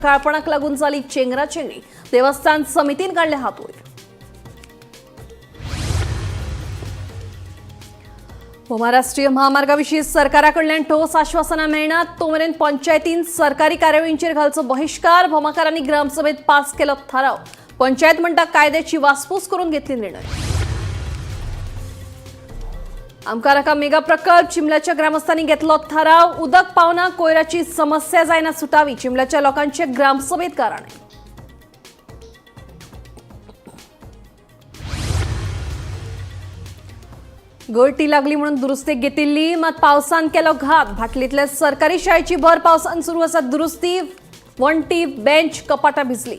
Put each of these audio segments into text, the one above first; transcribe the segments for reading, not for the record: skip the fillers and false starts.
काळपणाक लागून जाली चेंगराचेंगरी. देवस्थान समितीन काडले हात वयर. महाराष्ट्रीय महामार्गाविशीं सरकारा कडल्यान ठोस आश्वासनां मेळनात तो मेरेन पंचायतीन सरकारी कार्यावळींचेर घालचो बहिश्कार. भोमाकारांनी ग्रामसभेत पास केलो थाराव. पंचायत म्हणटा कायद्याची वासपूस करून घेतली निर्णय. आमकां नाका मेगा प्रकल्प. चिंबलाच्या ग्रामस्थांनी घेतलो थाराव. उदक पावना, कोयराची समस्या जायना सुटावी. चिंबलाच्या लोकांचे ग्रामसभेत गाराणें. गळटी लागली म्हणून दुरुस्तीक घेतिल्ली, मात पावसान केलो घात. भाटलींतल्या सरकारी शाळेची भर पावसान सुरू आसा दुरुस्ती. वण्टी, बेंच, कपाटां भिजली.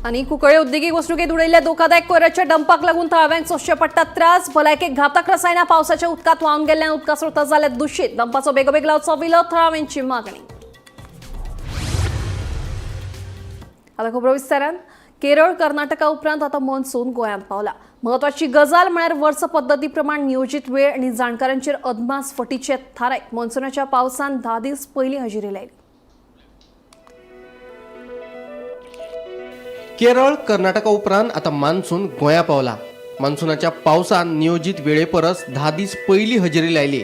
आनी कुंकळे उद्देगीक वसणुकेंत उडयल्ल्या धोकादायक कोयराच्या डंपाक लागून थळाव्यांक सोंसचे पडटात त्रास. भलायकेक घातक रसायनां पावसाच्या उदकांत व्हांवन गेल्ल्यान उदका स्रोत जाल्यात दुशीत. डंपाचो बेगोबेग लावचो विलो, थळाव्यांची मागणी. आता खबरो विस्तारान. केरळ, कर्नाटका उपरांत आता मॉन्सून गोंयांत पावला. म्हत्वाची गजाल म्हळ्यार वर्स पद्दती प्रमाण नियोजीत वेळ आनी जाणकारांचेर अदमास फटीचे थारायत मॉन्सुनाच्या पावसान 10 दीस पयलीं हजेरी लायली. केरळ, कर्नाटका उपरांत आतां मान्सून गोंया पावला. मान्सुनाच्या पावसान नियोजीत वेळे परस 10 दीस पयलीं हजेरी लायली.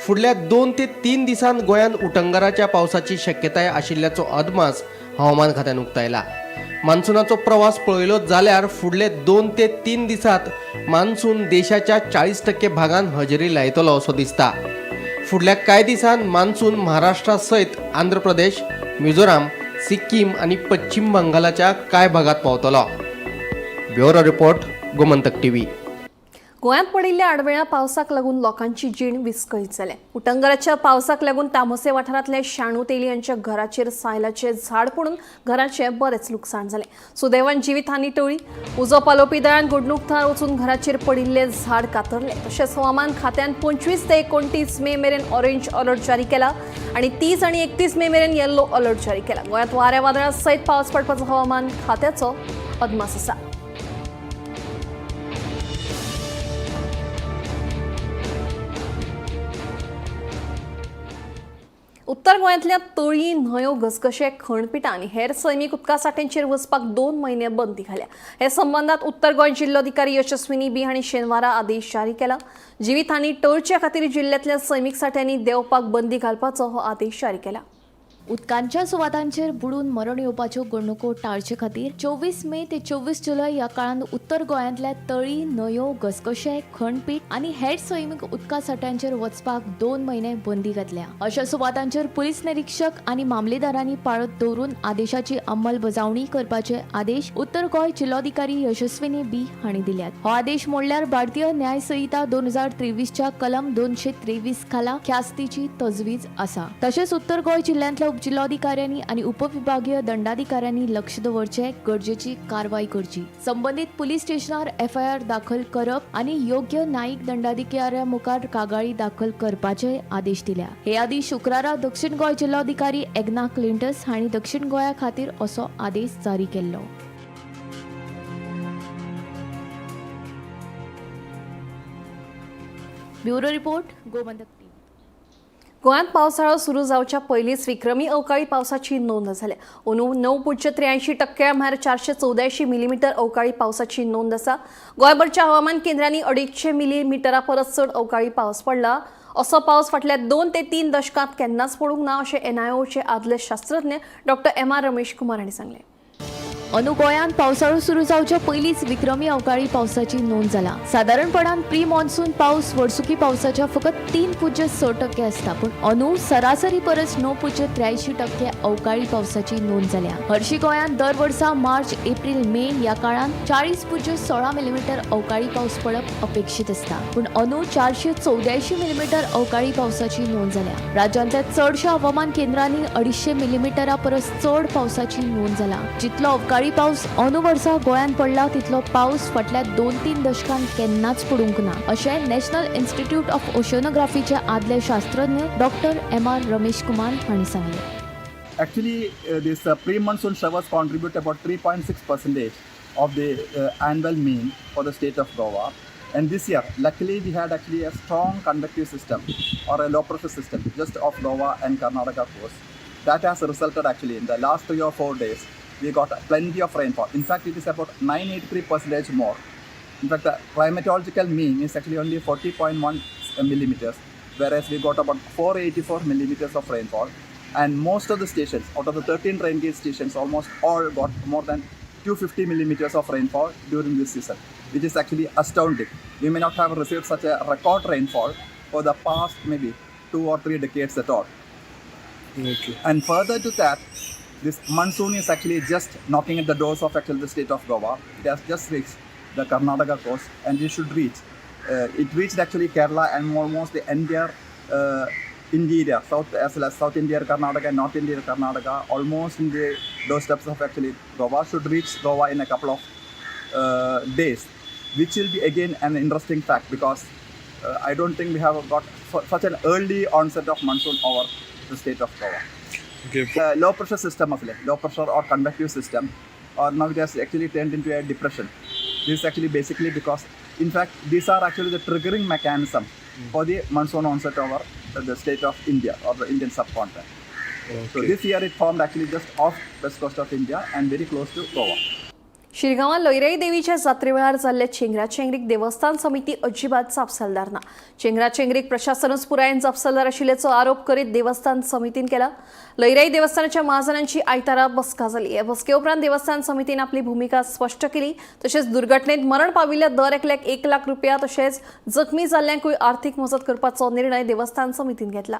फुडल्या 2 ते 3 दिसांत गोंयांत उटंगाराच्या पावसाची शक्यताय आशिल्ल्याचो अदमास हवामान खात्यान उक्तायला. मान्सुनाचो प्रवास पळयलो जाल्यार फुडले 2 ते 3 दिसांत मान्सून देशाच्या 40% भागान हजेरी लायतलो असो दिसता. फुडल्या कांय दिसांत मान्सून महाराष्ट्रा सयत आंध्र प्रदेश, मिझोराम, सिक्कीम आनी पश्चिम बंगालाच्या कांय भागात पावतलो. Bureau report, Gomantak TV. गोंयांत पडिल्ल्या आडवेळ्या पावसाक लागून लोकांची जीण विस्कळीत जाल्या. उटंगाराच्या पावसाक लागून तामोसे वाठारांतल्या शाणू तेली यांच्या घराचेर सायलाचे झाड पडून घराचें बरेंच लुकसाण जालें. सुदैवान जिवीत हानी टळ्ळी. उजो पालोवपी दळान घडणूक थळार वचून घराचेर पडिल्लें झाड कातरलें. तशेंच हवामान खात्यान 25 ते 29 मे मेरेन ऑरेंज अलर्ट जारी केला आनी 30 आनी 31 मे मेरेन येल्लो अलर्ट जारी केला. गोंयांत वाऱ्या वादळा सयत पावस पडपाचो हवामान खात्याचो अदमास आसा. उत्तर गोंयांतल्या तळी, न्हंयो, घसघशे, खणपिठां आनी हेर सैमीक उदका सांठ्यांचेर वचपाक 2 म्हयने बंदी घाल्या. हे संबंदात उत्तर गोंय जिल्लोधिकारी यशस्विनी बी हांणी शेनवारा आदेश जारी केला. जिवीत हानी टळचे खातीर जिल्ल्यांतल्या सैमीक सांठ्यांनी देंवपाक बंदी घालपाचो हो आदेश जारी केला. उदकांच्या सुवातांचेर बुडून मरण येवपाच्यो घडणुको टाळचे खातीर 24 मे ते 24 जुलय ह्या काळांत उत्तर गोंयांतल्या तळी, न्हंयो, घसघशे, खणपीठ आनी हेर सैमीक उदका साठ्यांचेर वचपाक 2 म्हयने बंदी घातल्या. अशा सुवातांचेर पुलीस निरीक्षक आनी मामलेदारांनी पाळत दवरून आदेशाची अंमलबजावणी करपाचे आदेश उत्तर गोंय जिल्लोधिकारी यशस्विनी बी हांणी दिल्यात. हो आदेश मोडल्यार भारतीय न्याय संहिता 2023च्या कलम 223 खाला ख्यास्तीची तजवीज आसा. तशेंच उत्तर गोंय जिल्ल्यांतल्या उपजिल्लोधिकाऱ्यांनी आनी उपविभागीय दंडाधिकाऱ्यांनी लक्ष दवरचे, गरजेची कारवाय करची, संबंदीत पुलीस स्टेशनार एफआयआर दाखल करप आनी योग्य न्यायीक दंडाधिकाऱ्या मुखार कागाळी दाखल करपाचे आदेश दिल्या. हे आदी शुक्रारा दक्षिण गोंय जिल्लोधिकारी एग्ना क्लिंटस हांणी दक्षिण गोंया खातीर असो आदेश जारी केल्लो. Bureau report, Gomantak TV. गोंयांत पावसाळो सुरू जावच्या पयलींच विक्रमी अवकाळी पावसाची नोंद जाल्या. अंदू 9.83% म्हळ्यार 484 मिलीमिटर अवकाळी पावसाची नोंद आसा. गोंयभरच्या हवामान केंद्रांनी 250 मिलीमिटरा परस चड अवकाळी पावस पडला. असो पावस फाटल्या 2 ते 3 दशकांत केन्नाच पडूंक ना अशें एनआयओचे आदले शास्त्रज्ञ doctor M R Ramesh Kumar हांणी सांगलें. अंदू गोंयांत पावसाळो सुरू जावच्या पयलींच विक्रमी अवकाळी पावसाची नोंद जाला. सादारणपणान प्री मॉन्सून पावस वर्सुकी पावसाच्या फकत 3.6% आसता, पूण अंदू सरासरी परस 9.83% अवकाळी पावसाची नोंद जाल्या. हरशी गोंयांत दर वर्सा मार्च, एप्रील, मे ह्या काळांत 40.16 मिलीमीटर अवकाळी पावस पडप अपेक्षीत आसता, पूण अंदू 484 मिलीमीटर अवकाळी पावसाची नोंद जाल्या. राज्यांतल्या चडशा हवामान केंद्रांनी 250 मिलीमिटरा परस चड पावसाची नोंद जाला. जितलो अवकाळी पावस अंदू वर्सा गोंयांत पडला तितलो पावस फाटल्या 2-3 दशकांत केन्नाच पडूंक ना अशें नॅशनल इन्स्टिट्यूट ऑफ ओशनोग्राफीचे आदले शास्त्रज्ञ doctor M R Ramesh Kumar हांणी सांगलें. Actually, this pre-monsoon showers contribute about 3.6 percentage of the annual mean for the state of Goa. And this year, luckily, we had actually a strong convective system or a low pressure system just off Goa and Karnataka coast. That has resulted actually in the last 3 or 4 days, we got plenty of rainfall. In fact, it is about 983% more. In fact, the climatological mean is actually only 40.1 millimeters, whereas we got about 484 millimeters of rainfall. And most of the stations, out of the 13 rain gauge stations, almost all got more than 250 millimeters of rainfall during this season, which is actually astounding. We may not have received such a record rainfall for the past maybe 2 or 3 decades at all. Okay. And further to that, this monsoon is actually just knocking at the doors of actually the state of Goa. It has just reached the Karnataka coast, and it should reach. It reached actually Kerala and almost the entire interior, south as well as South India, Karnataka, and North India, Karnataka, almost in the doorsteps of actually Goa. Should reach Goa in a couple of days, which will be again an interesting fact because I don't think we have got such an early onset of monsoon over the state of Goa. Okay. Low pressure system of low pressure or convective system, or now it has actually turned into a depression. This is actually basically because, in fact, these are actually the triggering mechanism for the monsoon onset over the state of India or the Indian subcontinent. Okay. So this year it formed actually just off west coast of India and very close to Goa. शिरगांवां लयराई देवीच्या जात्रे वेळार जाल्ल्या चेंगराचेंगरीक देवस्थान समिती अजिबात जापसालदार ना. चेंगराचेंगरीक प्रशासनूच पुरायेन जापसालदार आशिल्ल्याचो आरोप करीत देवस्थान समितीन केला. लयराई देवस्थानाच्या महाजनांची आयतारा बसका जाली. हे बसके उपरांत देवस्थान समितीन आपली भूमिका स्पश्ट केली. तशेंच दुर्घटनेत मरण पाविल्ल्या दर एकल्याक 1 लाख रुपया तशेंच जखमी जाल्ल्यांकूय आर्थीक मजत करपाचो निर्णय देवस्थान समितीन घेतला.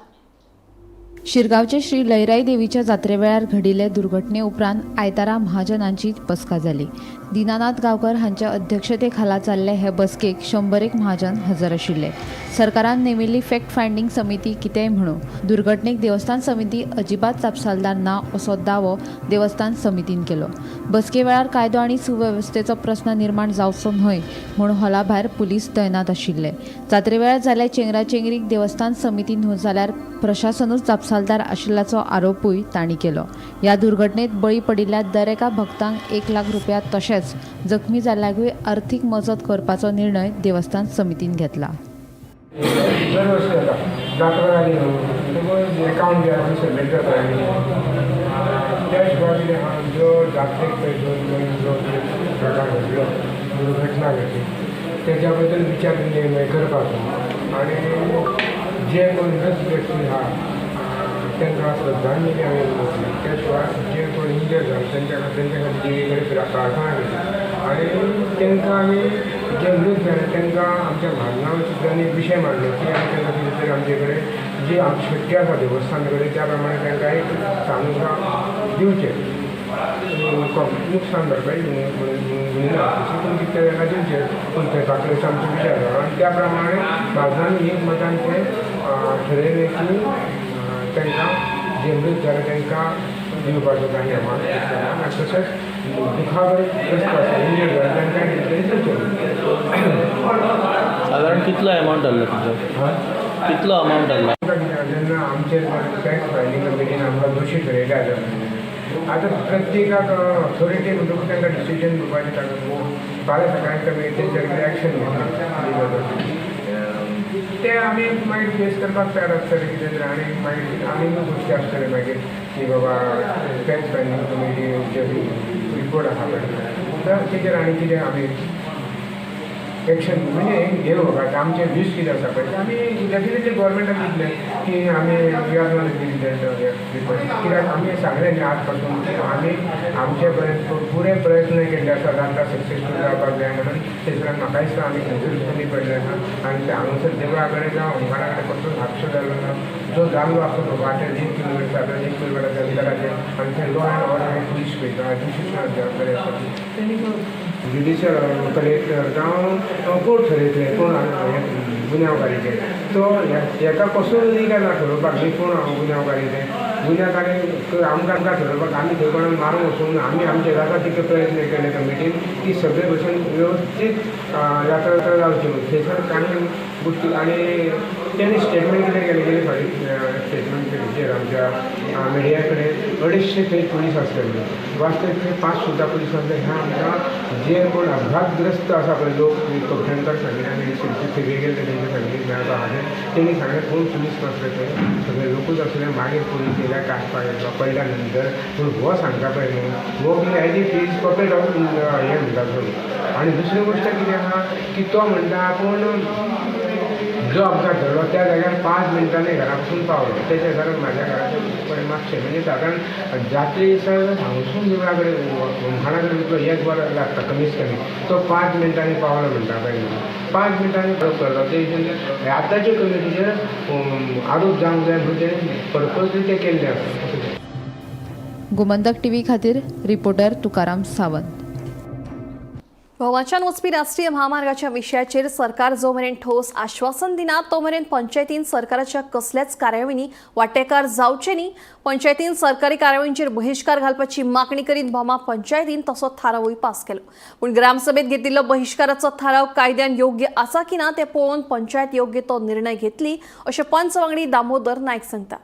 शिरगांवचे श्री लयराई देवीच्या जात्रेवेळार घडिल्ले दुर्घटने उपरांत आयतारा महाजनांची बसका जाली. दीनानाथ गांवकर हांच्या अध्यक्षतेखाला जाल्ले हे बसकेक 100 महाजन हजर आशिल्ले. सरकारान नेमिल्ली फॅक्ट फायंडींग समिती कितेंय म्हणू, दुर्घटनेक देवस्थान समिती अजिबात जापसालदार ना असो दावो देवस्थान समितीन केलो. बसके वेळार कायदो आनी सुवेवस्थेचो प्रस्न निर्माण जावचो न्हय म्हूण हॉला भायर पुलीस तैनात आशिल्ले. जात्रेवेळार जाल्ल्या चेंगराचेंगरीक देवस्थान समिती न्हू जाल्यार प्रशासनूच जापसालदार आशिल्ल्याचो आरोपूय तांणी केलो. ह्या दुर्घटनेत बळी पडिल्ल्या दर एका भक्तांक 1 लाख रुपया तशेंच जखमी जाल्ल्यांकूय आर्थीक मजत करपाचो निर्णय देवस्थान समितीन घेतला. दर वर्सी जाता जात्रा जाली न्हू म्हणटकूच एकावंट जे आसा सबमीट करता. त्या हिशोबान कितें आहा, जो जात्रेक पळय जो प्रकार घडलो, दुर्घटना घडली तेच्या बद्दल विचार निर्णय करपाचो आनी जे कोण मृत व्यक्ती आहा तांकां श्रद्धांजली आमी दिवची. त्या शिवाय जे कोण इंजर्ड जाले तेंच्या खातीर देवी कडेन प्रार्थना करची आनी तांकां आमी जे मृत जाले तांकां आमच्या म्हाजनां सुद्दां एक विशय मांडलो की आमी तांकां कितें तरी आमचे कडेन जी आमची शक्य आसा देवस्थाना कडेन त्या प्रमाणे तांकां एक तांकां दिवचें, नुकसान भरपाई म्हणिना तशी, पूण कितें तांकां दिवचें पूण थंय आमचो विचार जालो आनी त्या प्रमाणे म्हाजनांनी एक मतान तें ठरयलें की तांकां जे मृत जाले तांकां दिवपाचो कांय अमावंट आनी तशेंच दुखावर ग्रस्त आसा इंजर्ड जाले तांकां कितें तरी दिवचें. सादारण कितलो अमावंट आसलो तुजो? कितलो अमावंट आसलो? जेन्ना आमचे फॅक्ट फायंडींग कमिटीन आमकां दोशी ठरयले आसा, आतां प्रत्येकाक ऑथॉरिटी म्हणटकूच तांकां डिसिजन घेवपाचें तांकां फाल्यां सकाळीं कमी तेंचेर कितें एक्शन घेतली ते आमी मागीर फेस करपाक तयार आसतले कितें तरी. आनी मागीर आनीकूय गोश्टी आसतले मागीर की बाबा फॅक्ट फायंडींग कमिटीचे रिपोर्ट आसा पळय तर तेजेर आनी कितें आमी एक्शन म्हणजे घेवंक. आतां आमचें वीश कितें आसा पळय आमी डेफिनेटली गव्हर्मेंटाक दितले की आमी we are not diligent report, कित्याक आमी सांगलें न्ही आज पासून की आमी आमचे पर्यंत पुरे प्रयत्न केल्ले आसा जात्रा सक्सेसफूल जावपाक जाय म्हणून. थंयसर म्हाका दिसता आमी खंयसरूच कमी पडले आसा आनी हांगासर देवळा कडेन जावं ओंकारा कडेन कसलोच हादसो जालो ना. जो जाल्लो आसता तो वाटेर 1 किलोमिटर जाता, 1 किलोमिटराच्या अंतराचेर आनी थंय लॉ एंड ऑर्डर पुलीस पळयता, डिसिजन जबाबदारी आसता तेणी ज्युडिशियल कलेक्टर जावं कोर्ट ठरयतले कोण गुन्यांवकारीचे. तो हेका कसो निकाल ना ठरोवपाक न्ही कोण गुन्यांवकारी ते गुन्यांवकारी आमकां ठरोवपाक आमी थंय कोणाक मारूंक वचूंक ना. आमी आमचे जाता तितले प्रयत्न केले कमिटीन की सगळे भशेन वेवस्थीत जात्रा जावची म्हणून. थंयसर कांय गोश्टी आनी तेणी स्टेटमेंट कितें केलें गेले फावटी स्टेटमेंट हेचेर आमच्या मिडिया कडेन 250 थंय पुलीस आसतले, वास्तव थंय 5 सुद्दां पुलीस आसले. ह्या आमकां जे कोण अपघातग्रस्त आसा पळय लोक कवठणकर सांगले आनी फिरये गेले तेंचे सांगले मेळपा खातीर तेणी सांगलें कोण पुलीस नासले, थंय सगळे लोकूच आसले. मागीर पुलीस येयल्या कास्ट पडल्या नंतर. पूण हो सांगता पळय न्हू हो कितें as if is puppet of हें म्हणटा तो. आनी दुसरी गोश्ट कितें आहा की तो म्हणटा आपूण जो अपघात जालो त्या जाग्यार 5 मिनटांनी घरा पसून पावलो. तेच्या घरान म्हाज्या घराचे पळय मातशें म्हणजे सादारण जात्रे दिसा हांगसून देवळा कडेन होमखणा कडेन वयतलो 1 वर लागता कमीच कमी, तो 5 मिनटांनी पावलो म्हणटा पळय न्हू. 5 मिनटांनी आरोप करता ते हिशोबान आतांचे कमिटीचेर आरोप जावंक जाय म्हणून तेणें पर्पजली तें केल्लें आसा. गोमंतक टीव्ही खातीर रिपोर्टर तुकाराम सावंत. भोवाच्यान वचपी राष्ट्रीय म्हामार्गाच्या विशयाचेर सरकार जो मेरेन ठोस आश्वासन दिना तो मेरेन पंचायतीन सरकाराच्या कसल्याच कार्यावळींनी वांटेकार जावचे न्ही. पंचायतीन सरकारी कार्यावळींचेर बहिश्कार घालपाची मागणी करीत भोमा पंचायतीन तसो थारावूय पास केलो. पूण ग्रामसभेत घेतिल्लो बहिश्काराचो थाराव कायद्यान योग्य आसा की ना तें पळोवन पंचायत योग्य तो निर्णय घेतली अशें पंच वांगडी दामोदर नायक सांगता.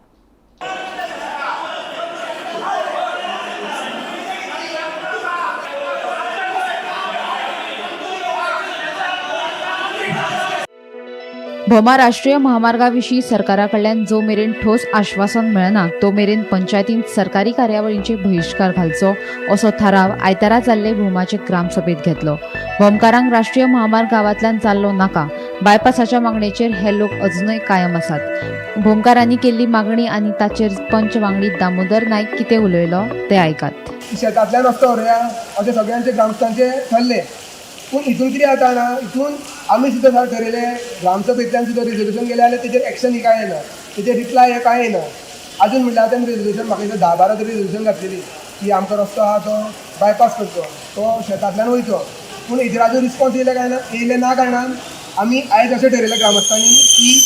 भोमा राष्ट्रीय महामार्गाविशीं सरकारा कडल्यान जो मेरेन ठोस आश्वासन मेळना तो मेरेन पंचायतीन सरकारी कार्यावळींचे बहिश्कार घालचो असो थाराव आयतारा जाल्ले भोमाचे ग्रामसभेत घेतलो. भोमकारांक राष्ट्रीय महामार्ग गांवांतल्यान जाल्लो नाका, बायपासाच्या मागणेचेर हे लोक अजुनय कायम आसात. भोमकारांनी केल्ली मागणी आनी ताचेर पंच वांगडी दामोदर नायक कितें उलयलो तें आयकात. शेतांतल्यान रस्तो व्हरुया अशें सगळ्यांचे ग्रामस्थांचे ठरलें. पूण हितून कितें जाता ना, हितून आमी सुद्दां ठरयलें ग्रामसभेंतल्यान सुद्दां रेजोल्युशन गेलें जाल्यार तेजेर एक्शन ही कांय येना, तेजेर रिप्लाय हें कांय येना. आजून म्हणल्यार आतां रेजोल्युशन म्हाका दिसता 10-12 तरी रेजोल्युशन घातलेली की आमकां रस्तो आहा तो बायपास करचो, तो शेतांतल्यान वयचो. पूण हेजेर आजून रिस्पोन्स येयले काय ना, येयले ना कारणान आमी आयज अशें ठरयलें ग्रामस्थांनी की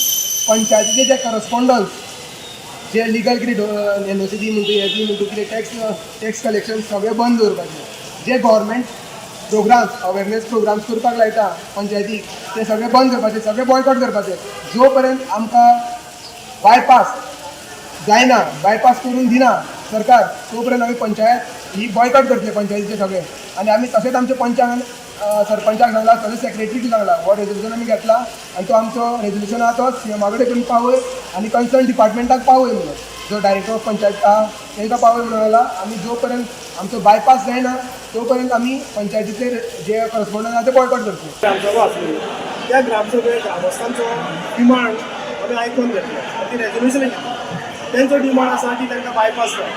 पंचायतीचे जे करस्पोंडन्स जे लिगल कितें एनओसी दी म्हणटा, हें दी म्हणटा, कितें टॅक्स कलेक्शन सगळें बंद दवरपाचें. जे गव्हर्मेंट प्रोग्राम्स अवेरनेस प्रोग्राम्स करपाक लायता पंचायतीक ते सगळे बंद करपाचे, सगळे बॉयकॉट करपाचे. जो पर्यंत आमकां बायपास जायना, बायपास करून दिना सरकार, तो पर्यंत आमी पंचायत ही बॉयकॉट करतले पंचायतीचे सगळे. आनी आमी तशेंच आमच्या पंचांक सरपंचाक सांगला, तशेंच सेक्रेटरीक सांगला. हो रेजोल्युशन आमी घेतला आनी तो आमचो रेजोल्युशन आहा तो सीएमा कडेन करून पावय आनी कन्सर्न डिपार्टमेंटाक पावय म्हणून, जो डायरेक्टर ऑफ पंचायत आहा तांकां पावय म्हणून सांगला. आमी जो पर्यंत आमचो बायपास जायना तो पर्यंत आमी पंचायतीचे जे करस्पोंडंट आहा ते बॉयकॉट करतले. ग्रामसभा आसली त्या ग्रामसभेत ग्रामस्थांचो डिमांड आमी आयकून घेतलो आनी ती रेजोल्युशन घेतली. तेंचो डिमांड आसा की तांकां बायपास जाय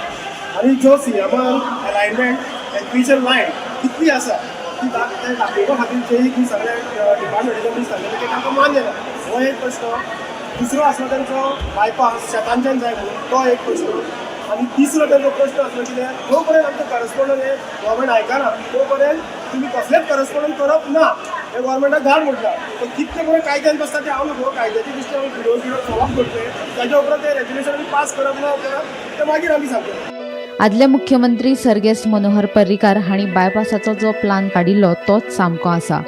आनी जो सीएमान अलायनमेंट एक्विजन लायन कितली आसा ती दाखोवपा खातीर जेही की सगळे डिपार्टमेंटाच्या सांगलें की तांकां मान्य ना, हो एक प्रश्न. दुसरो आसलो तेंचो बायपास शेतांच्यान जाय म्हणून, तो एक प्रश्न. आनी तिसरो तेंचो प्रश्न आसलो कितें, जो पर्यंत आमचो करस्पोंडंट हे गव्हर्मेंट आयकना तो पर्यंत तुमी कसलेच करस्पोंडंट करप ना हे गव्हर्मेंटाक धाड म्हटलां. पण कितले पर्यंत कायद्यान बसता ते हांव न्हू, कायद्याची दृश्टी आमी फिरोवन फिरोवन सॉल्व करतले. ताच्या उपरांत ते रेजोल्युशन आमी पास करप ना करप ते मागीर आमी सांगतले. आदले मुख्यमंत्री सर्गेस्त मनोहर पर्रीकार हांणी बायपासाचो जो प्लान काडिल्लो तोच सामको आसा.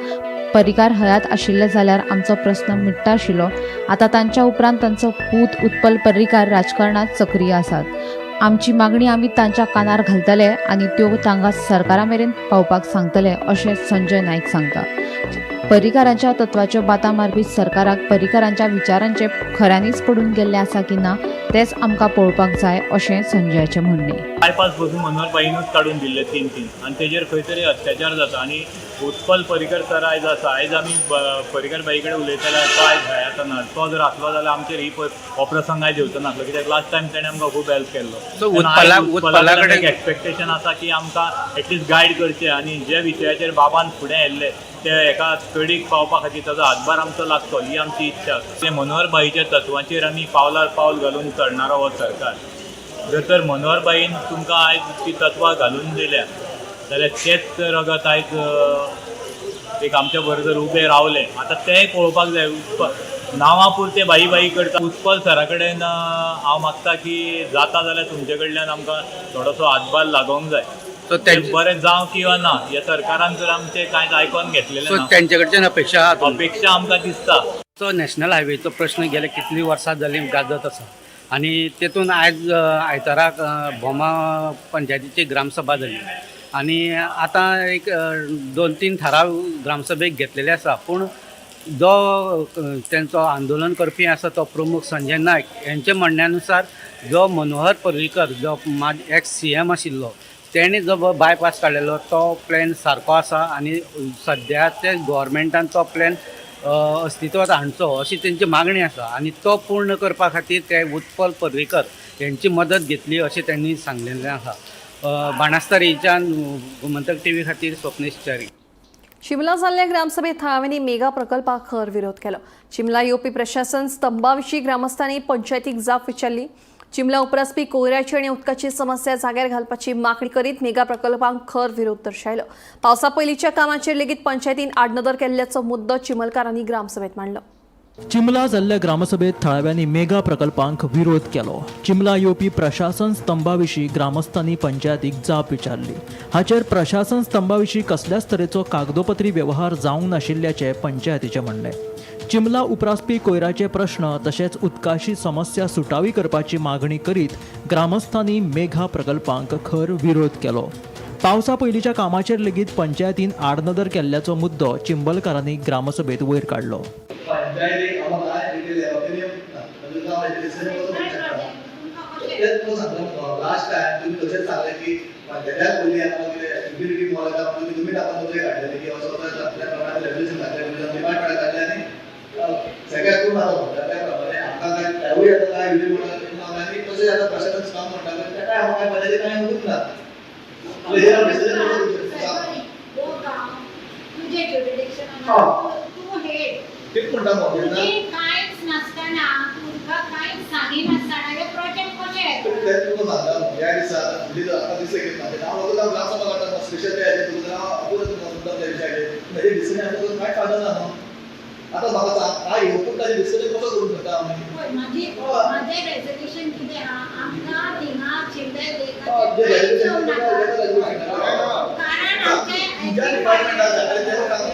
पर्रीकार हयात आशिल्ले जाल्यार आमचो प्रस्न मिट्टा आशिल्लो. आतां तांच्या उपरांत तांचो पूत उत्पल पर्रीकार राजकारणांत सक्रीय आसात. आमची मागणी आमी तांच्या कानार घालतले आनी त्यो तांकां सरकारा मेरेन पावपाक सांगतले अशें संजय नायक सांगता. पर्रीकारांच्या तत्वाच्यो बाता मारपी सरकाराक पर्रीकारांच्या विचारांचे खऱ्यांनीच पडून गेल्ले आसा की ना तेंच आमकां पळोवपाक जाय अशें संजयाचें म्हणणें. बायपास बसून मनोहर भाईनूच काडून दिल्ले 3-3 आनी तेजेर खंय तरी अत्याचार जाता. आनी उत्पल पर्रीकर सर आयज आसा, आयज आमी पर्रीकर भाई कडेन उलयतले, तो आयज हयात ना, तो जर आसलो जाल्यार आमचेर ही हो प्रसंग आयज येवचो नासलो, कित्याक लास्ट टायम तेणें आमकां खूब हेल्प केल्लो. उत्पला कडेन एक एक्सपेक्टेशन आसा की आमकां एटलिस्ट गायड करचें आनी जे विशयाचेर बाबान फुडें येयल्ले ते एका तडीक पावपा खातीर ताजो हातभार आमचो लागचो ही आमची इच्छा आसा. ते मनोहर भाईच्या तत्वांचेर आमी पावलार पावल घालून चलणारो हो सरकार. जर तर मनोहर भाईन तुमकां आयज ती तत्वां घालून दिल्या जाल्यार तेच रगत आयज एक आमच्या बरोबर उबें रावलें. आतां तेंय पळोवपाक जाय. नांवां पुरतें भाई भाई करता. उत्पल सरा कडेन हांव मागता की जाता जाल्यार तुमचे कडल्यान आमकां थोडोसो हातभार लागोंक जाय. बरें जावं किंवा ना, ह्या सरकारान जर आमचें कांयच आयकोन घेतलेलें ना, तेंचे कडच्यान अपेक्षा आहा, अपेक्षा आमकां दिसता. तो नॅशनल हायवेचो प्रश्न गेले कितली वर्सां जाली गाजत आसा आनी तेतून आयज आयताराक भोमा पंचायतीची ग्रामसभा जाली आनी आतां एक 2-3 थाराव ग्रामसभेक घेतलेले आसा. पूण जो तेंचो आंदोलन करपी आसा तो प्रमुख संजय नायक हेंच्या म्हणण्या नुसार जो मनोहर पर्रीकर जो एक्स CM आशिल्लो तेणे जो बायपास काडलेलो तो प्लॅन सारको आसा आनी सद्या ते गोवोरमेंटान तो प्लॅन अस्तित्वात हाडचो अशी तेंची मागणी आसा आनी तो पूर्ण करपा खातीर ते उत्पल पर्रीकर हेंची मदत घेतली अशें त्यांनी सांगलेलें आसा. बाणस्तारीच्यान गोमंतक टीव्ही खातीर स्वप्नेश च्यारी. चिमला जाल्ल्या ग्रामसभेत थळाव्यांनी मेगा प्रकल्पाक खर विरोध केलो. चिमला येवपी प्रशासन स्तंभाविशीं ग्रामस्थांनी पंचायतीक जाप विचारली. चिमला उपरासपी कोयराची आनी उदकाची समस्या जाग्यार घालपाची मागणी करीत मेगा प्रकल्पांक खर विरोध दर्शायलो. पावसा पयलींच्या कामाचेर लेगीत पंचायतीन आडनदर केल्ल्याचो मुद्दो चिमलकारांनी ग्रामसभेत मांडलो. चिमला जाल्ल्या ग्रामसभेत थळाव्यांनी मेगा प्रकल्पांक विरोध केलो. चिमला येवपी प्रशासन स्तंभाविशीं ग्रामस्थांनी पंचायतीक जाप विचारली. हाचेर प्रशासन स्तंभाविशीं कसल्याच तरेचो कागदोपत्री व्यवहार जावंक नाशिल्ल्याचें पंचायतीचें म्हणणें. चिमला उपरासपी कोयराचे प्रश्न तशेंच उदकाची समस्या सुटावी करपाची मागणी करीत ग्रामस्थांनी मेघा प्रकल्पांक खर विरोध केलो. पावसा पयलींच्या कामाचेर लेगीत पंचायतीन आडनदर केल्ल्याचो मुद्दो चिंबलकारांनी ग्रामसभेत वयर काडलो. पंचायतीक आमकां कांय डिटेल ह्या बाबतींत येवंक ना. म्हणजे हांव डिस्कशन कसो करूंक शकता? तेंच तुका सांगता, लास्ट टायम तुमी तशेंच सांगलें की पंचायत्याक पयलीं आतां कितें युटिलिटी मॉल येता म्हणून तुमी टाकून पत्र काडलेलें की असो असो त्या प्रमाणे रेजोल्युशन घातलें, डिमांड काडलें आनी सगळ्याक करून आसा म्हणटा. त्या प्रमाणे आमकां काय तेवूय आतां काय युटिलिटी मॉल आनी तशें आतां प्रशासन काम म्हणटा तेकाय हांव काय पंचायती कांय येवंकूच ना. हे हांव डिसिजन कसो करूंक शकता? तुजें ज्युरिडिक्शन, तूं हेड. तेच म्हणटा हांव. तुजी कांयच नासतना, तुमकां कांयच सांगिनासतना हे प्रोजेक्ट कशे येता? तेच तुका सांगता, ह्या दिसा आतां दिसलें की म्हाजें हांव वता ग्रामसभा काडटा स्पेशल ते हाजेर तुका हांव आपोवता तुमकां मुद्दाम त्या विशयाचेर. हेजेर डिसिजन आतां कांय फायदो ना न्हू. आतां म्हाका सांग, काय येवपूच ताजें डिस्कशन कसो करूंक शकता आमी? पळय, म्हाजें रेजोल्युशन कितें आहा, आमकां थिंगा चिल्ले जे लेकाचेर कांयच येवं नाका, कारण आमचे तुमच्या डिपार्टमेंटान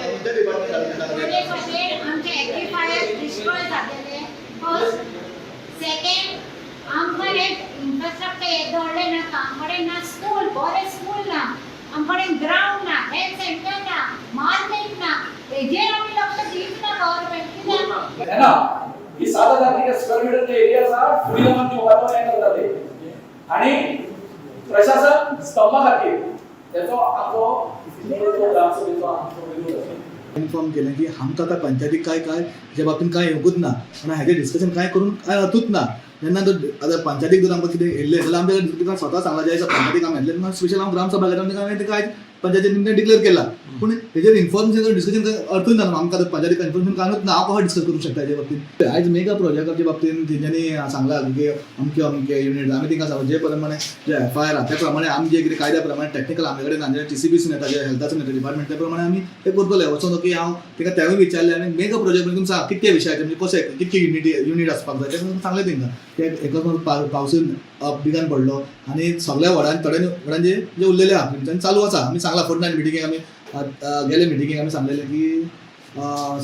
तुमच्या डिपार्टमेंटान पयले खातीर आमचे एक्विफायर डिस्ट्रॉय जालेले फर्स्ट. सेकंड, आमकां हे इन्फ्रास्ट्रक्चर येदें व्हडलें नाका. आमचे कडेन ना स्कूल, बरें स्कूल ना, आमचे कडेन ग्रावंड ना, हेल्थ सेंटर ना, मार्केट ना. हेजेर आमी लक्ष दिवच ना गव्हर्मेंट कित्याक? है ना, ही 7000 किती स्क्वेअर मीटर जे एरिया आसा, फुडें लागून दिवपाचो हें करता ते आणि प्रशासन स्तंभा खातीर तेचो आमचो ग्रामसभेचो आमचो विरोध आसा. इन्फॉर्म केलें की आमकां आतां पंचायतीक काय काय हेच्या बाबतींत कांय येवंकूच ना आनी हाजेर डिस्कशन कांय करून कांय अर्थूच ना. जेन्ना जर आतां पंचायतीक जर आमकां कितें येयल्लें जाल्यार आमच्या तुका स्वता सांगलां, ज्या दिसा पंचायतीक आमी येतलें तेन्ना स्पेशल हांव ग्रामसभा घेता आनी हांवें तेका आयज पंचायतीन डिक्लेअर केला. पूण हेजेर इन्फॉर्मेशन डिस्कशन अर्थूच ना. आमकां आतां पंचायतीक इन्फॉर्मेशन कांयच ना, हांव कसो डिस्कस करूंक शकता हेजे बाबतींत? आयज मेगा प्रोजेक्टाच्या बाबतींत तेंच्यांनी सांगलां की अमके अमके युनीट आमी तेंकां सांगला, जे प्रमाणे जे एफ I R आहा त्या प्रमाणे आमी जे कितें कायद्या प्रमाणे टॅक्निकल आमचे कडेन आमचे टीसीबीसून येता, जे हेल्थासून येता डिपार्टमेंट, त्या प्रमाणे आमी ते करतले. वचोन की हांव तेका तेवूय विचारलें आनी मेगा प्रोजेक्ट म्हणजे तुमकां सांग कितके विशयाचे, म्हणजे कशें कितके युनीट आसपाक जाय तें सांगलें तेंकां. ते एकच पावसून बिगान पडलो आनी सगळ्या वॉर्डान थोड्या वॉर्डान जे जे उरलेले आहा तेंच्यांनी चालू आसा. आमी सांगलां फोर्टनायट मिटिंगेक, आमी गेले मिटिंगेक आमी सांगलेलें की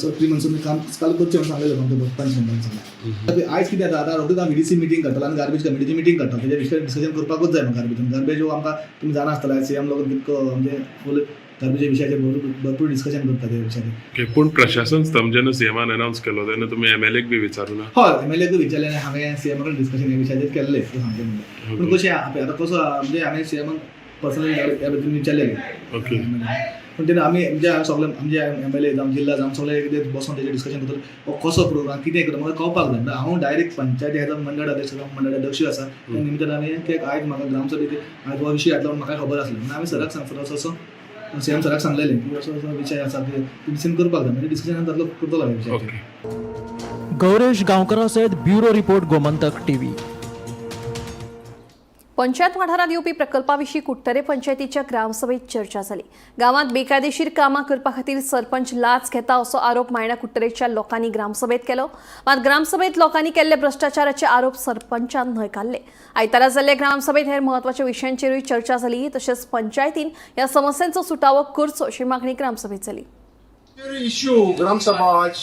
सो प्री मॉन्सून काम चालू करचें म्हणून सांगलेलें पंच मेंबरांक सांगलें. आयज कितें जाता, आतां रोखडीच हांव व्हीडीसी मिटींग काडटलो आनी गार्बेज कमिटीची मिटींग काडटलो. तेजेर विशय डिस्कशन करपाकूच जाय. गार्बेज गार्बेज हो आमकां तुमी जाणा आसतले, सीएम लोक कितको म्हणजे फूल गार्बेज विशयाचेर भरपूर डिस्कशन करता त्या विशयाचेर. पूण प्रशासन स्तंभ जेन्ना सीएमान अनाउन्स केलो तेन्ना तुमी एमएलएक बी विचारूं ना? हय, एमएलएकूय विचारलें आनी हांवें सीएमा कडेन डिस्कशन ह्या विशयाचेर केल्लें सांगचें म्हणल्यार. पूण कशें आतां कसो म्हणजे हांवें सीएमाक पर्सनली ह्या बद्दल विचारलेलें. पूण तेन्ना आमी म्हणजे सगळे आमचे एमएलए जावं जिल्ला जावं सगळे कितें बसोन तेजेर डिस्कशन करतले, हो कसो प्रोग्राम कितें करता म्हाका कळपाक जाय. म्हणल्यार हांव डायरेक्ट पंचायती हेजो मंडळ अध्यक्ष जावं मंडळ अध्यक्ष आसा त्या निमित्तान आमी ते आयज म्हाका ग्रामसभेक आयज हो विशय घातला म्हणून म्हाका खबर आसली. म्हणून आमी सराक सांग असो असो सीएम सराक सांगलेलें की असो असो विशय आसा की डिस्कशन करपाक जाय, म्हणजे डिस्कशन जातलो करतलो ह्या विशयाचेर. गौरेश गांवकरा सयत bureau report, Gomantak TV. Panchayat वाठारांत येवपी प्रकल्पाविशीं कुडटरे पंचायतीच्या ग्रामसभेत चर्चा जाली. गांवांत बेकायदेशीर कामां करपा खातीर सरपंच लाच घेता असो आरोप मायणा कुडटरेच्या लोकांनी ग्रामसभेत केलो. मात ग्रामसभेत लोकांनी केल्ले भ्रश्टाचाराचे आरोप सरपंचान न्हयकारले. आयतारा जाल्ले ग्रामसभेत हेर म्हत्वाच्या विशयांचेरूय चर्चा जाली. तशेंच पंचायतीन ह्या समस्यांचो सुटावो करचो अशी मागणी ग्रामसभेत जाली. इश्यू ग्रामसभा आज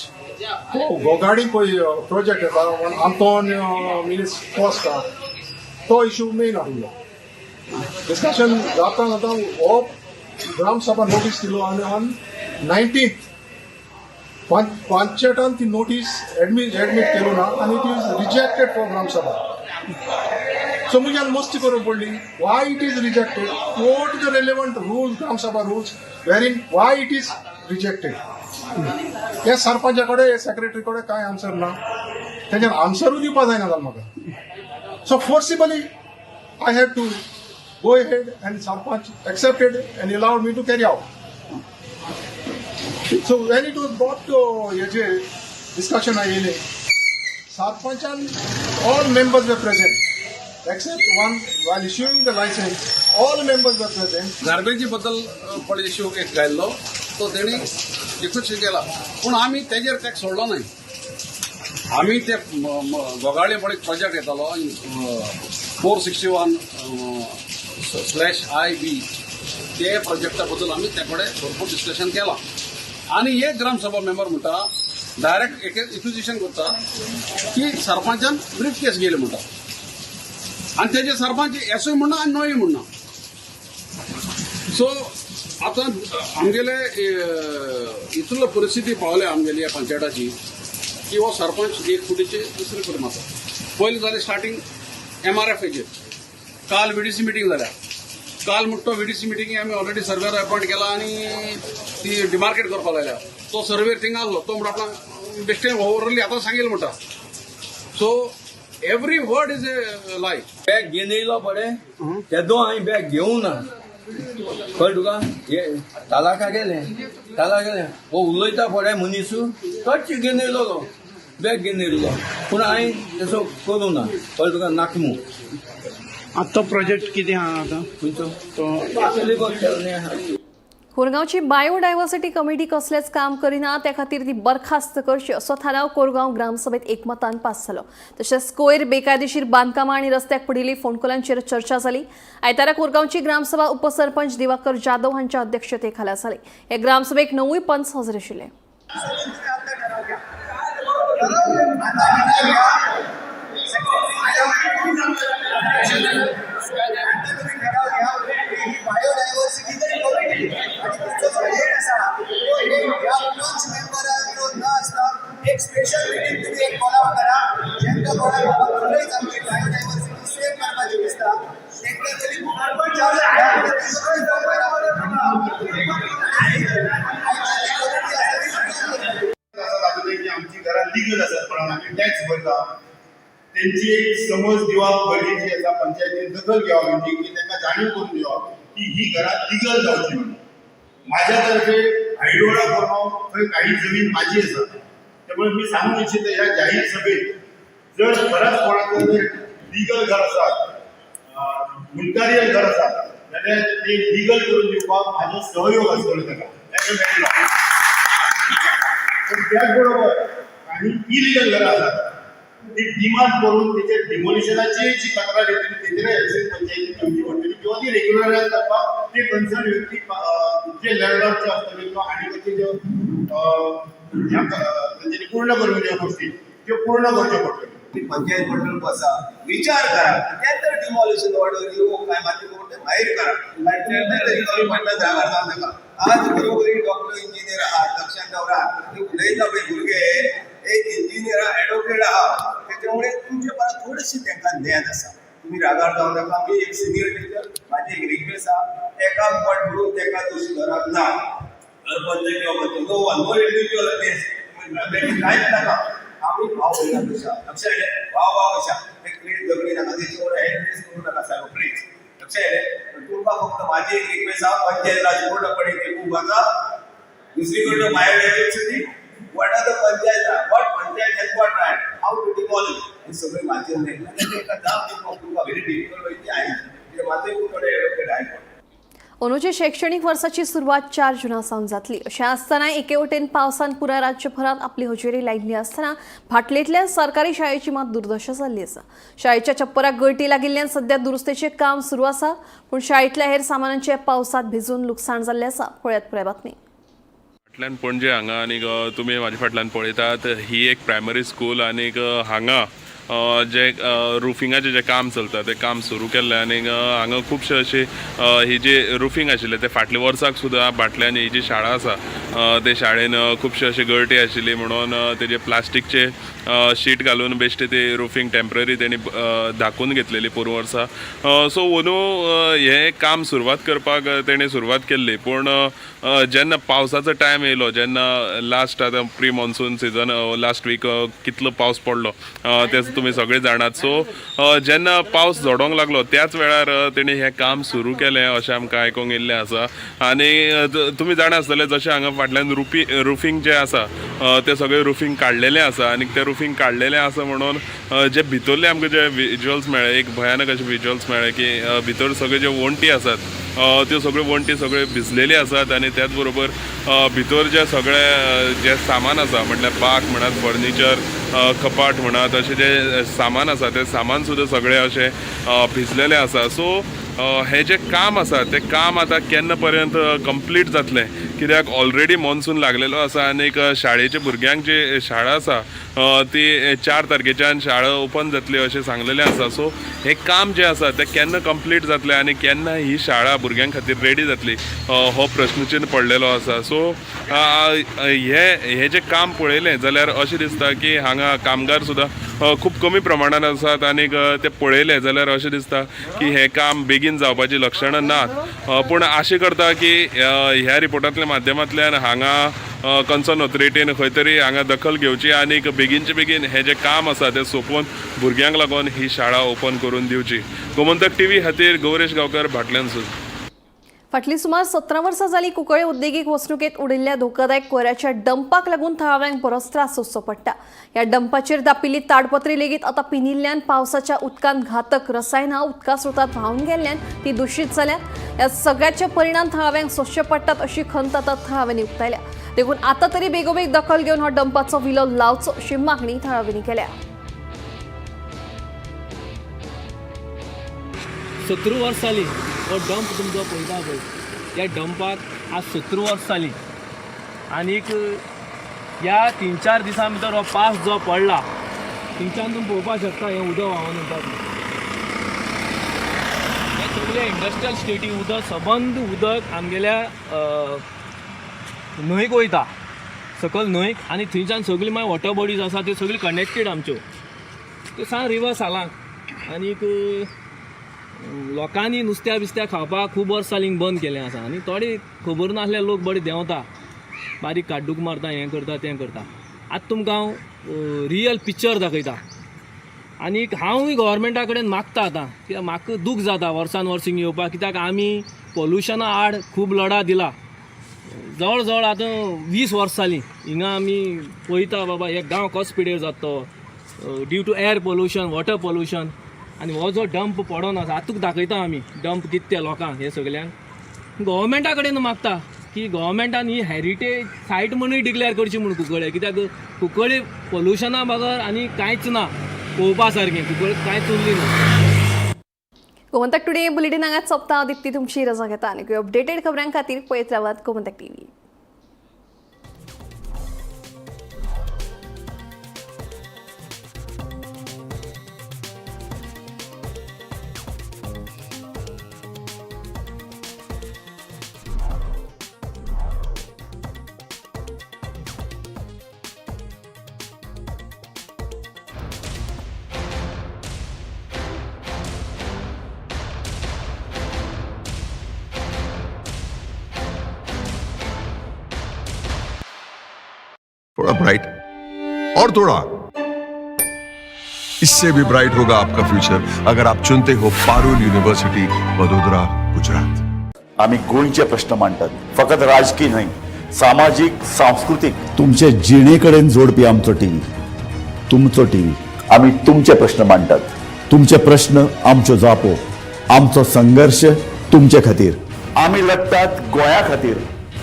तो गोगाडी पळय प्रोजेक्ट येता आंतोन मिनिस कॉस्टा, तो इश्यू मेन आसलो. डिस्कशन जाता जाता हो ग्रामसभा नोटीस दिलो आनी ऑन 19th पंचायतान ती नोटीस एडमीट केलो ना आनी it is rejected for Gram Sabha. So म्हज्यान मस्ती करूंक पडली, why it is rejected, what the relevant rules, Gram Sabha rules wherein why it is rejected. ह्या सरपंचा कडेन, सेक्रेटरी कडेन कांय आन्सर ना, तेजेर आन्सरूय दिवपा जायना जालें म्हाका. So forcibly I have to go ahead and sarpanch accepted and allowed me to carry out. So when it was brought to हेजे डिस्कशन आयिल्लें, सरपंचान all members were present except one. While issuing the license, all members were present. गार्बेजी बद्दल पळय issue एक घायल्लो तो तेणी डिफिक्स केला, पूण आमी तेजेर टॅक्स सोडलो न्हय. आमी ते गोगाळे पळय प्रोजेक्ट येतालो 461/IB, ते प्रोजेक्टा बद्दल आमी त्या कडेन भरपूर डिस्कशन केलां. आनी एक ग्रामसभा मेंबर म्हणटा डायरेक्ट एक एक्विजिशन करता की सरपंचान ब्रीफ केस गेले म्हणटा, आनी तेजे सरपंच येसूय म्हणना आनी नोय म्हणना. सो आतां आमगेले इतलो परिस्थिती पावल्या आमगेली ह्या पंचायताची की हो सरपंच एक फुटीचे दुसरे कडेन मारता. पयलीं जालें स्टार्टींग MRF हेचेर, काल VDC meeting जाल्या, काल म्हणटा तो VDC मिटींग आमी ऑलरेडी सर्वेर अपॉयंट केला आनी ती डिमार्केट करपाक लायल्या. तो सर्वेर थिंगा आसलो, तो म्हणटा आपणाक बेश्टें ओवरली आतां सांगील म्हणटा. So every word is a lie. Bag घेवन येयलो पळय तेदो हांवें बॅग घेवंक ना, कळ्ळें तुका. हे तालाका गेले, ताला गेले, हो उलयता पळय मनीस कच्च घेवन येयलो, तो बॅग घेवन येयलो, पूण हांवें तसो करूं ना, कळ्ळें तुका. नाकमू आतां तो प्रोजेक्ट कितें आहा आतां खंयचो तो? कोरगांवची बायोडायव्हर्सिटी कमिटी कसलेंच काम करिना, त्या खातीर ती बरखास्त करची असो थाराव कोरगांव ग्रामसभेत एकमतान पास जालो. तशेंच कोयर, बेकायदेशीर बांदकामां आनी रस्त्याक पडिल्ली फोंडकुलांचेर चर्चा जाली. आयतारा कोरगांवची ग्रामसभा उपसरपंच दिवाकर जाधव हांच्या अध्यक्षतेखाला जाली. हे ग्रामसभेक 9 पंच हजर आशिल्ले. बायोडायव्हर्सिटी कमिटी आणि तुमचो जो हेड आसा तो हेड ह्या पंच मेंबरांचो न आसता एक स्पेशल मिटींग तुम्ही एक कॉल आउट करा, जेंका कोणाक बाबा खरेंच आमची बायोडायव्हर्सिटी सेव्ह करपाची दिसता तेंकां तरी सरपंच. की आमची घरां लिगल आसात म्हणून आमी टॅक्स भरता, तेंची एक समज दिवप गरजेची आसा. पंचायतीन दखल घेवप तेंची की तांकां जाणीव करून दिवप की ही घरां लिगल जावची म्हणून. माझ्या तर्फे हायडोळा कोरगांव थंय काही जमीन माझी आसा, त्यामुळे मी सांगूंक इच्छिता ह्या जाहीर सभेत जर खरंच कोणाचं जर लिगल घर आसा, मुंडकारियल घर आसा जाल्यार ते लिगल करून दिवपाक म्हाजो सहयोग आसतलो ताका, ताका मेळटलो. पण त्याच बरोबर काही इलिगल घरां आसात ती डिमांड करून तेचेर डिमोलिशनाची जी तक्रार येतली तेचेर एक्शन पंचायतीन घेवची पडटली किंवा ती रेग्युलरायज करपाक ते कन्सर्न व्यक्ती जे लँडलॉर्डचे आसतले किंवा आनी खंयचे ज्यो तेंच्यांनी पूर्ण करूंक ज्यो गोश्टी त्यो पूर्ण करच्यो पडटल्यो. पंचायत मंडळ बसा, विचार करा, त्यानंतर डिमॉलिशन ऑर्डर येऊ काय माती करून भायर करा. म्हणटा जागार जावं नाका. आज बरोबरी डॉक्टर इंजिनियर आहात, लक्षात दवरा. ते उलयता पळय भुरगे एक इंजिनियर ॲडव्होकेट आहात, त्याच्यामुळे तुमचे परस थोडेशे तांकां ज्ञान आसा. तुम्ही रागार जावं नाका. मी एक सिनियर टिचर, माझी एक रिक्वेस्ट आहा, एका पट म्हणून ताका दोशी धरप ना. सरपंच किंवा पंच, no one, no individual against, कांयच नाका. आमी भाव भयणा कशा, लक्षात येलें, भाव भाव कशा. ते प्लीज झगडी नाका, तेच्यावर हेड करू नका साहेब, प्लीज, लक्षात येलें. तुमकां फक्त माझी एक रिक्वेस्ट आहा, पंचायत राज पूर्णपणे ते खूब आसा. दुसरीकडनं biodiversity, what are the panchayat, what panchayat has got right, how to demolish, हे सगळे माझे नाही ताका जाप दिवपाक तुमकां व्हेरी डिफिकल्ट आहे. कित्याक म्हाजोय खूब थोडे एडवोकेट आहे. अंदूच्या शैक्षणिक वर्साची सुरवात 4 जुना सावन जातली. अशें आसतना एके वटेन पावसान पुराय राज्यभरात आपली हजेरी लायिल्ली आसतना भाटलेंतल्या सरकारी शाळेची मात दुर्दशा जाल्ली आसा. शाळेच्या छप्पराक गळटी लागिल्ल्यान सध्या दुरुस्तेचें काम सुरू आसा, पूण शाळेंतल्या हेर सामानांचें पावसात भिजून लुकसाण जाल्लें आसा. पळयात पुराय बातमी. फाटल्यान पणजे हांगा आनीक तुमी म्हाज्या फाटल्यान पळयतात ही एक प्रायमरी स्कूल आनीक हांगा जे रुफिंगाचें जें काम चलता तें काम सुरू केल्लें आनीक हांगा खुबशे अशे ही जी रुफींग आशिल्लें तें फाटल्या वर्साक सुद्दां भाटल्यान ही जी शाळा आसा ते शाळेन खुबशे अशे गळटी आशिल्ली म्हणून तेजे प्लास्टीकचे शीट घालून बेश्टे ते रुफींग टेंपररी तेणी धाकून घेतलेली पोरूं वर्सा. सो अंदू हें काम सुरवात करपाक तेणें सुरवात केल्ली, पूण जेन्ना पावसाचो टायम येयलो, जेन्ना लास्ट आतां pre monsoon season last week कितलो पावस पडलो ते तुमी सगळे जाणात. सो जेन्ना पावस झडोवंक लागलो त्याच वेळार तेणी हें काम सुरू केलें अशें आमकां आयकूंक येयल्लें आसा. आनी तुमी जाणा आसतले जशें हांगा फाटल्यान रुफींग जें आसा तें सगळें रुफींग काडलेलें आसा आनी तें रुफींग काडलेलें आसा म्हणून जे भितरले आमकां जे विज्युअल्स मेळ्ळे, एक भयानक अशे विज्युअल्स मेळ्ळे की भितर सगळे जे वण्टी आसात त्यो सगळ्यो वण्टी सगळ्यो भिजलेली आसात आनी त्याच बरोबर भितर जे सगळे जे सामान आसा म्हटल्यार बाक म्हणात, फर्निचर, कपाट म्हणात, अशें जे सामान आसा तें सामान सुद्दां सगळें अशें भिजलेलें आसा. सो हें जें काम आसा तें काम आतां केन्ना पर्यंत कंप्लीट जातलें, कित्याक ऑलरेडी मॉन्सून लागलेलो आसा आनीक शाळेच्या भुरग्यांक जी शाळा आसा ती 4 तारखेच्यान शाळा ओपन जातली अशें सांगलेलें आसा. सो हें काम जें आसा तें केन्ना कंप्लीट जातलें आनी केन्ना ही शाळा भुरग्यां खातीर रेडी जातली हो प्रश्नचिन्न पडलेलो आसा. सो हें जें काम पळयलें जाल्यार अशें दिसता की हांगा कामगार सुद्दां खूब कमी प्रमाणान आसात आनीक तें पळयलें जाल्यार अशें दिसता की हें काम बेगीन जावपाची लक्षणां नात. पूण आशा करता की ह्या रिपोर्टांतल्या माध्यमांतल्यान हांगा कन्सर्न ऑथॉरिटीन खंय तरी हांगा दखल घेवची आनीक बेगीनचे बेगीन हें जें काम आसा तें सोंपोवन भुरग्यांक लागून ही शाळा ओपन करून दिवची. गोमंतक टीव्ही खातीर गौरेश गांवकर, भाटल्यानसून. फाटलीं सुमार 17 वर्सां जालीं कुंकळे उद्देगीक वसणुकेंत उडिल्ल्या धोकादायक कोयराच्या डंपाक लागून थळाव्यांक बरोच त्रास सोंसचो पडटा. ह्या डंपाचेर दापिल्ली ताडपत्री लेगीत आतां पिनिल्ल्यान पावसाच्या उदकांत घातक रसायनां उदका स्रोतांत व्हांवन गेल्ल्यान ती दुशीत जाल्यात. ह्या सगळ्याचे परिणाम थळाव्यांक सोंसचे पडटात अशी खंत आतां थळाव्यांनी उक्तायल्या. देखून आतां तरी बेगोबेग दखल घेवन हो डंपाचो विलो लावचो अशी मागणी थळाव्यांनी केल्या. 17 वर्स जालीं हो डंप तुमचो पळयता पळय, ह्या डंपाक आज 17 वर्स जालीं आनीक ह्या 3-4 दिसां भितर हो पावस जो पडला थंयच्यान तुमी पळोवपाक शकता हें उदक व्हांवन वता. हें सगळें इंडस्ट्रियल स्टेटी उदक, सबंद उदक आमगेल्या न्हंयक वयता, सकयल न्हंयक, आनी थंयच्यान सगळी मागीर वॉटर बॉडीज आसा त्यो सगळी कनेक्टेड आमच्यो, त्यो सांग रिवर सालांक. आनीक लोकांनी नुस्त्या बिस्त्या खावपाक खूब वर्सां जालीं बंद केलें आसा आनी थोडे खबर नासले लोक बरे देंवता, बारीक काड्डूक मारता, हें करता तें करता. आतां तुमकां हांव रियल पिक्चर दाखयता. आनीक हांवूय गव्हर्मेंटा कडेन मागता आतां, कित्याक म्हाका दूख जाता वर्सान वर्स हिंगा येवपाक, कित्याक आमी पोल्युशना आड खूब लढा दिला. जवळ जवळ आतां 20 वर्सां जालीं हिंगा आमी पळयता बाबा हे गांव कसो पिडेर जाता तो due to air pollution, water pollution. आनी हो जो डंप पडोन आसा आतां दाखयता आमी डंप कितें ते लोकांक, हे सगल्यांक गव्हर्मेंटा कडेन मागता की गव्हर्मेंटान ही हेरिटेज सायट म्हणून डिक्लेअर करची म्हूण कुंकळे, कित्याक कुंकळे पोल्युशना बगर आनी कांयच ना पळोवपा सारकें, कुंकळे कांयच उरली ना. गोमंतक टुडे बुलेटीन हांगाच सोंपता. हांव दिप्ती तुमची रजा घेता आनी अपडेटेड खबरां खातीर पळयत रावात गोमंतक टीव्ही. थोड़ा ब्राइट और थोड़ा इससे भी ब्राइट होगा आपका फ्यूचर अगर आप चुनते हो पारुल यूनिवर्सिटी, वडोदरा, गुजरात. आम्ही गोंयचे प्रश्न मांडटात, फकत राजकीय न्हय, सामाजीक, सांस्कृतीक, तुमचे जिणेकडेन जोडपी आमचो टीव्ही, तुमचो टीव्ही. आम्ही तुमचे प्रश्न मांडटात, तुमचे प्रश्न आमच्यो जापो, आमचो संघर्ष तुमचे खातीर. आमी लढटात गोंया खातीर,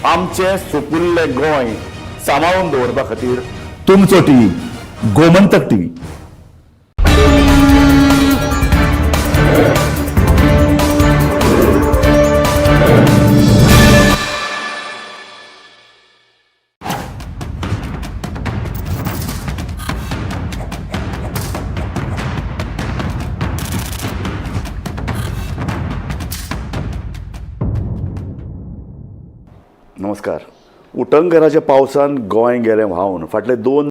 आमचें सुपुल्लें गोंय सांबाळून दवरपा खातीर. तुमचो टीव्ही, गोमंतक टीव्ही. नमस्कार. उटंगराच्या पावसान गोंय गेलें व्हांवन. फाटले दोन